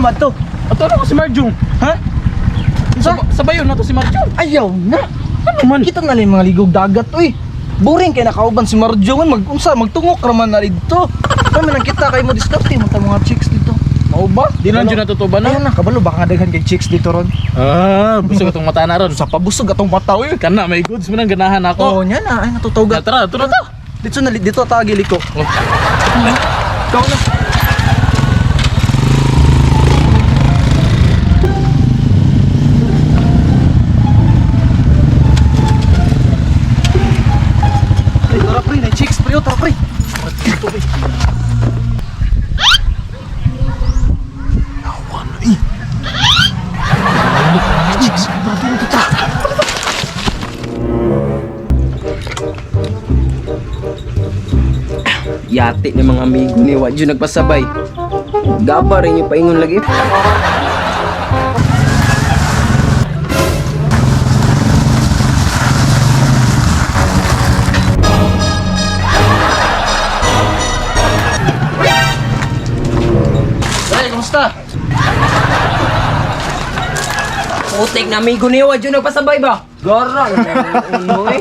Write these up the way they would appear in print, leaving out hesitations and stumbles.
ka man to? Ato na ko si Marjong. Ha? Sa sabayon na to si Marjong. Ayaw na. Ano man? Kita na lang yung mga ligog dagat, uy. Boring kay nakauban si Marjong mag unsa magtungok ra man na dito. Kami man ang kita kay mo diskarte mo ta mga chicks dito. Mao ba? Di na jud natutuban Ayun na. na, kabalo baka nga daghan kay chicks dito ron. Ah, busog atong mata na ron. Sa pabusog atong mata, uy. Kana may goods man ang ganahan Oo, ako. nya na, ay natutawga. Na, tara, tara ta. Dito na dito ta giliko. Oh. Ikaw na. Pre, tara pre, na chicks pre, oh, tara pre. Dito pre. Awan eh. Chicks, tara, dito, tara. Yati ni mga amigo ni wa jud nagpasabay. Gaba rin yung paingon lagi. Pre, kumusta? Putik na amigo ni wa jud nagpasabay ba? Gara mo eh.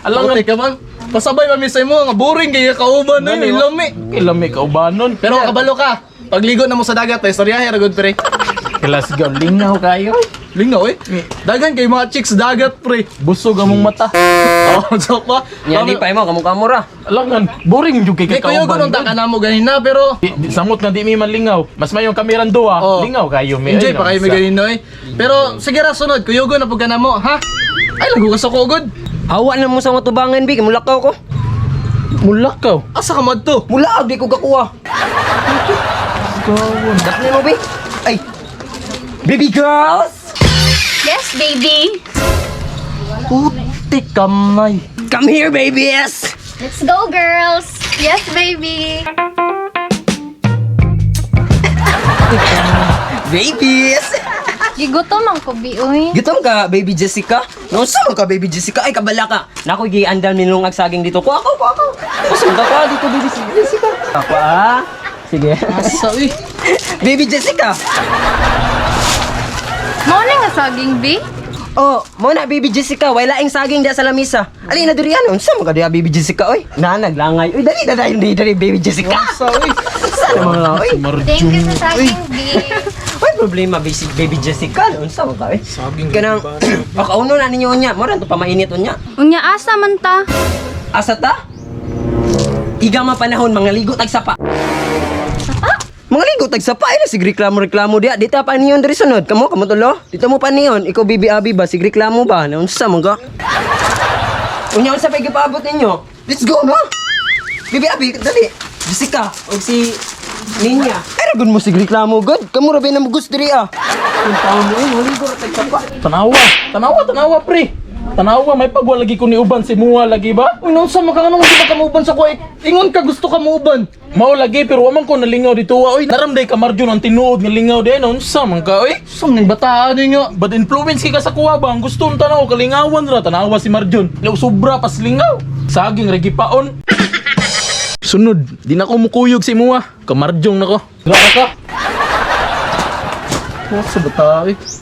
Alam nga ka man. Pasabay ba mi sa imo nga boring kay kauban na Gani, oh. lami. Kay lami ka ubanon. Pero kabalo ka. Pagligo na mo sa dagat, eh, storyahe ra gud pre. Kilas gaw lingaw kayo. Lingaw eh. Dagan kay mga chicks sa dagat pre. Busog among mata. Oh, joke ba? Nya di pa mo kamo kamo ra. Alangan, boring jud kay Di kuyo kauban. gunong taka na mo ganina pero Samot nga di mi man lingaw. Mas mayong kameran duha, Oh. lingaw kayo mi. enjoy Ay, pa kayo may unsa. ganina eh. Pero sige ra sunod, kuyugo na pud ka na mo, ha? Ay lago ka sa kugod. Hawa na mo sa mga tubangan bi, kay mulakaw ko. Mulakaw. Asa ka madto? Mulaag di ko gakuha. Dapni mo bi. Ay. Baby girls, Yes, baby. Puti kamay. come here babies. Let's go, girls. Yes, baby. Babies. Gigutom ang kubi, uy. Gitom ka, baby Jessica. Naunsa man ka, baby Jessica? Ay, kabala ka. Naku, giandal minungag saging dito. Kuha ko, kuha ko. Kusog ka pa dito, baby Jessica. Ako, ah. Sige. Asa uy. Baby Jessica. Mao na nga saging, bi? Oh, mo na baby Jessica, way laing saging diya sa lamisa. Ali na diri ano, unsa man ka diya baby Jessica oy? Na naglangay. Uy, dali na dali dali, dali baby Jessica. Asa uy. Sa mga oy. Thank you sa saging, bi. Way problema baby, baby Jessica, unsa man ka oy? Saging Kanang makauno na ninyo unya, mo ra to pamainit unya. Unya asa man ta? Asa ta? Iga man panahon mga ligo tag sapa. Sapa? Mga ligo tag sapa ay sig reklamo reklamo diya. Dita pa niyon diri sunod. Kamo kamo tulo. Dito mo pa niyon. Ikaw bibi abi ba sig reklamo ba? Naunsa man ka? Unya unsa pa gipaabot ninyo? Let's go no. Bibi abi dali. Jessica og si Ninya. Ay ra gud mo sig reklamo gud. Kamo ra ba na mo gusto diri ah. Unta mo eh, mga ligo ra tag sapa. Tanawa, tanawa, tanawa pre. Tanawa, may pagwa lagi ko ni uban si Mua lagi ba? Uy, naunsa man ka nganong di ba ka muuban sa kuha? Ingon ka gusto ka muuban. Mao lagi pero wa man ko nalingaw dito wa oy. Naramday ka Marjon ang tinuod nga lingaw di unsa man ka oy. Saan ning bataan ninyo? Bad influence kay ka sa kuha ba? Ang gusto ng tanaw kalingawan ra tanawa si Marjon. Law sobra pas lingaw. Saging regi paon. Sunod, di na ko mukuyog si Mua. Kamarjong na ko. Dra ka. Sa bata eh.